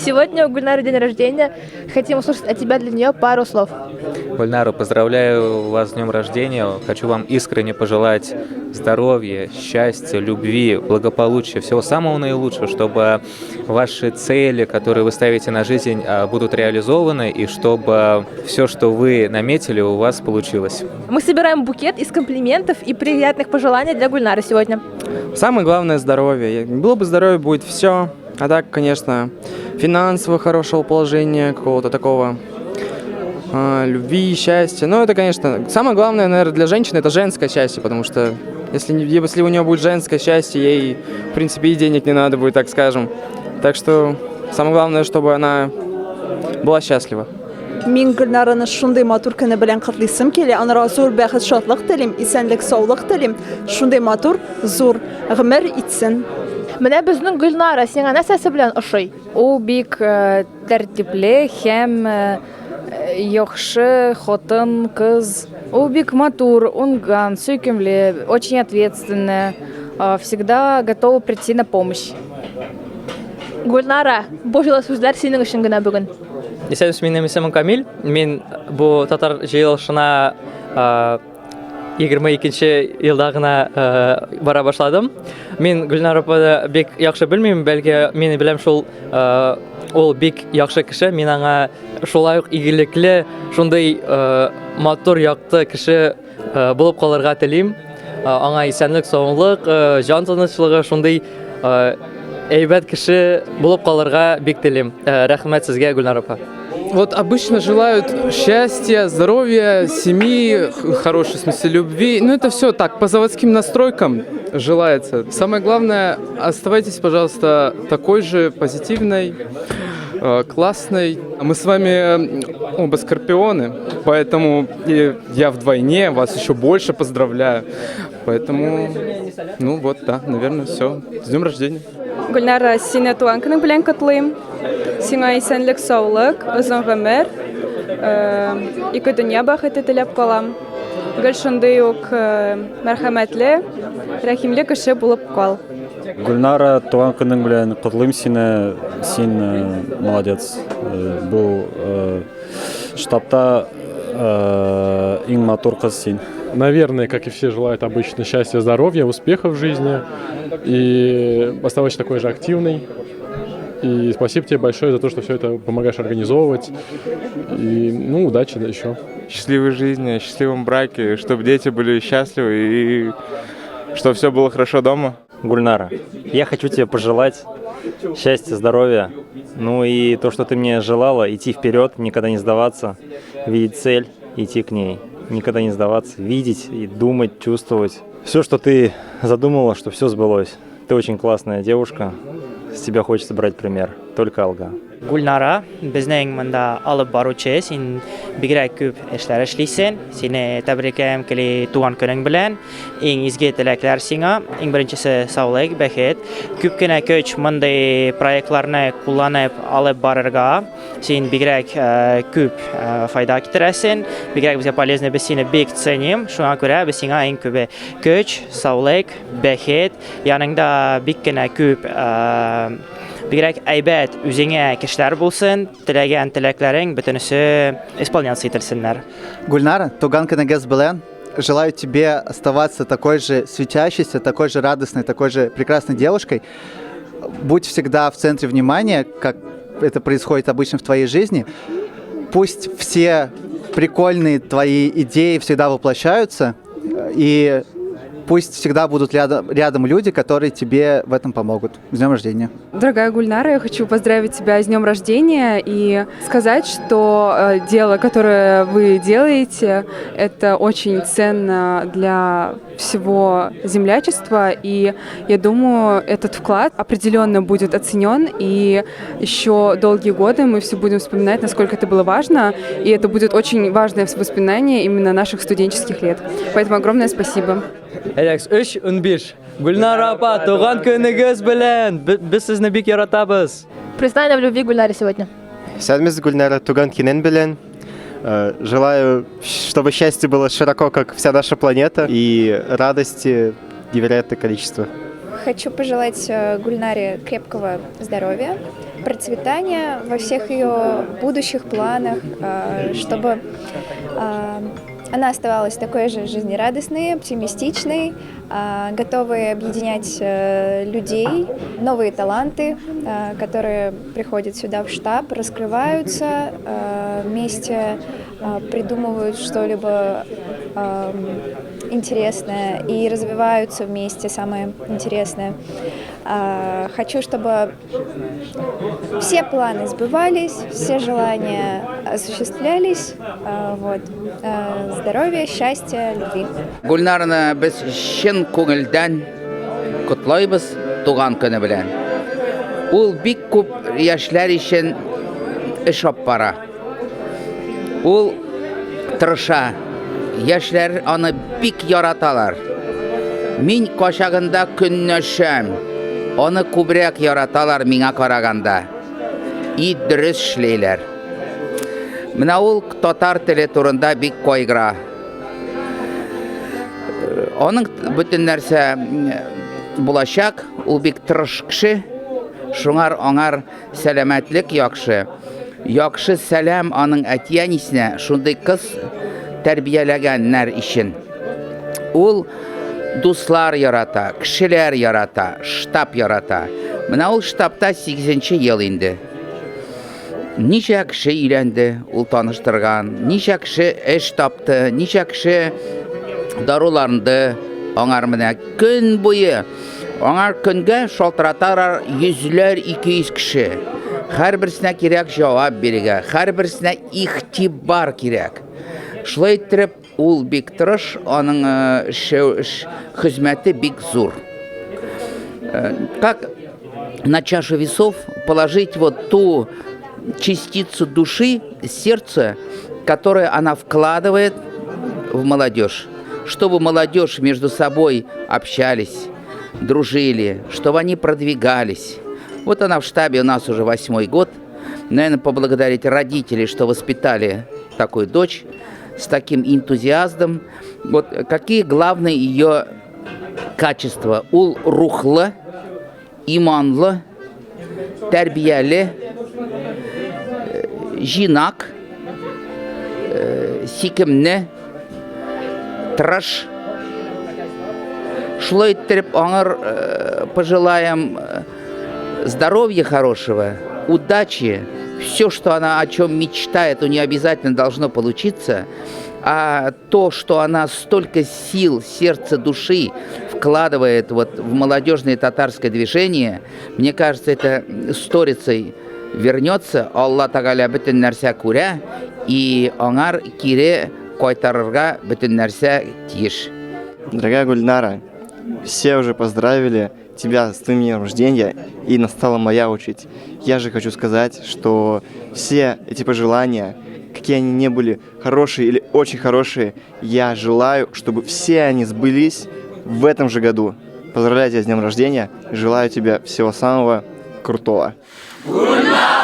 Сегодня у Гульнары день рождения. Хотим услышать от тебя для нее пару слов. Гульнара, поздравляю вас с днем рождения. Хочу вам искренне пожелать здоровья, счастья, любви, благополучия, всего самого наилучшего, чтобы ваши цели, которые вы ставите на жизнь, будут реализованы, и чтобы все, что вы наметили, у вас получилось. Мы собираем букет из комплиментов и приятных пожеланий для Гульнары сегодня. Самое главное — здоровье. Было бы здоровье, будет все. А так, конечно, финансово хорошего положения, какого-то такого любви, счастья. Но это, конечно, самое главное, наверное, для женщины — это женское счастье, потому что если у нее будет женское счастье, ей, в принципе, и денег не надо будет, так скажем. Так что самое главное, чтобы она была счастлива. Мин Гөлнараны шундый матур көне белән котлыйсым килә. Анарга зур бәхет, шатлык телим, исәнлек, саулык телим. Шундый матур, зур гомер итсен. Менә безнең Гөлнара сиңа нәрсәсе белән ошый? Ул бик тәртипле һәм яхшы хатын, кыз. Ул бик матур, уңган, сөйкемле, очень ответственная, всегда готова прийти на помощь. Гөлнара, бу җылы сүзләр синең өчен генә бүген. Исәнмесез, минем исемем Камил. Мин бу татар җыелышына 22 елда гына бара башладым. Мин Гөлнара апаны бик яхшы белмим, бәлки мин беләм шул, ул бик яхшы кеше. Мин аңа шулай ук игелекле, шундый матур, якты кеше булып калырга телим. Аңа исәнлек, саулык, җан тынычлыгы, шундый әйбәт кеше булып калырга бик телим. Рәхмәт сезгә, Гөлнара апа. Вот обычно желают счастья, здоровья, семьи, хорошей, в смысле, любви. Ну, это все так, по заводским настройкам желается. Самое главное, оставайтесь, пожалуйста, такой же позитивной, классной. Мы с вами оба скорпионы, поэтому и я вдвойне вас еще больше поздравляю. Поэтому, ну вот, да, наверное, все. С днем рождения! Гөлнара, сине туган көнең белән котлыйм. Сиңа исәнлек, саулык, озын гомер, ике дөнья бәхете теләп калам. Гел шундый ук мәрхәмәтле, рәхимле кеше булып кал. Гөлнара, туган көнең белән котлыйм сине. Син молодец. Бу штабта иң матур кыз син. Наверное, как и все желают обычно, счастья, здоровья, успеха в жизни. И оставайся такой же активной. И спасибо тебе большое за то, что все это помогаешь организовывать. И, ну, удачи, да, еще. Счастливой жизни, счастливом браке, чтобы дети были счастливы и чтобы все было хорошо дома. Гульнара, я хочу тебе пожелать счастья, здоровья, ну и то, что ты мне желала, идти вперед, никогда не сдаваться, видеть цель, идти к ней, никогда не сдаваться, видеть и думать, чувствовать. Все, что ты задумала, что все сбылось. Ты очень классная девушка, с тебя хочется брать пример, только алга. Гульнара, безнең монда алып баручы, син бигрәк күп эшләр эшлисең. Сине тәбрикләйм кили туган көнең белән. Иң изге теләкләр сиңа. Иң беренчесе саулык, бәхет. Күп кенә көч мондый проектларны кулланып алып барырга. Син бигрәк күп файда китерәсең. Бигрәк безгә полезный, без сине бик ценим. Шуңа күрә без сиңа иң күбе көч, саулык, бәхет, яныңда бик кенә күп бигрәк әйбәт үзеңә кешеләр булсын, теләгән теләкләрең бөтенесе исполняться ителсеннәр. Гульнара, туган көнегез белән, желаю тебе оставаться такой же светящейся, такой же радостной, такой же прекрасной девушкой. Будь всегда в центре внимания, как это происходит обычно в твоей жизни. Пусть все прикольные твои идеи всегда воплощаются, и пусть всегда будут рядом люди, которые тебе в этом помогут. С днем рождения! Дорогая Гульнара, я хочу поздравить тебя с днем рождения и сказать, что дело, которое вы делаете, это очень ценно для всего землячества, и я думаю, этот вклад определенно будет оценен, и еще долгие годы мы все будем вспоминать, насколько это было важно, и это будет очень важное воспоминание именно наших студенческих лет. Поэтому огромное спасибо. Әйдәгез, 3:15. Гульнара апа, туган көнегез белән! Без сезне бик яратабыз. Признание в любви Гульнаре сегодня. Исәнмесез, Гульнара, туган көнең белән. Желаю, чтобы счастье было широко, как вся наша планета, и радости невероятное количество. Хочу пожелать Гульнаре крепкого здоровья, процветания во всех ее будущих планах, чтобы она оставалась такой же жизнерадостной, оптимистичной, готовой объединять людей, новые таланты, которые приходят сюда в штаб, раскрываются, вместе придумывают что-либо интересное и развиваются вместе, самое интересное. Хочу, чтобы все планы сбывались, все желания осуществлялись. Вот. Здоровья, счастья, любви. Гульнараны без чын күңелдән котлыйбыз туган көне белән. Ул бик күп яшьләр өчен эш алып бара. Ул тырыша. Яшьләр аны бик яраталар. Мин кайчагында көнләшәм. Аны күбрәк яраталар миңа караганда. И дөрес эшлиләр. Менә ул татар теле турында бик кайгыра. Аның бөтен нәрсә булачак, ул бик тырыш кеше. Шуңар аңар сәламәтлек яхшы. Яхшы сәлам аның әти-әнисенә шундый кыз тәрбияләгәннәр өчен. Ул дуслар ярата, кешеләр ярата, штаб ярата. Менә ул штабта 8 ел инде. Ничә кеше өйләнде, ул таныштырган, ничә кеше эш тапты, ничә кеше даруланды. Аңар менә көн буе, аңар көнгә шалтыраталар йөзләр, 200 кеше. Һәрберсенә кирәк җавап бирергә, һәрберсенә игътибар кирәк. Шулай иттереп, ул бик тырыш, аның эше, эш хезмәте бик зур. Как на чашу весов положить вот ту частицу души, сердца, которую она вкладывает в молодежь, чтобы молодежь между собой общались, дружили, чтобы они продвигались. Вот она в штабе у нас уже восьмой год. Наверное, поблагодарить родителей, что воспитали такую дочь с таким энтузиазмом. Вот какие главные ее качества? Ул рухлы, иманлы, тәрбияле, җыйнак, сөйкемле, тырыш. Шулай иттереп аңар пожелаем здоровья хорошего, удачи. Все, что она о чем мечтает, у нее обязательно должно получиться. А то, что она столько сил, сердца, души вкладывает вот в молодежное татарское движение, мне кажется, это сторицей вернется. Алла Тәгалә бөтен нәрсә күрә, и аңар кире кайтарырга бөтен нәрсә тиеш. Дорогая Гульнара, все уже поздравили тебя с твоим днем рождения, и настала моя очередь. Я же хочу сказать, что все эти пожелания, какие они ни были, хорошие или очень хорошие, я желаю, чтобы все они сбылись в этом же году. Поздравляю тебя с днем рождения, желаю тебе всего самого крутого. Гульнара!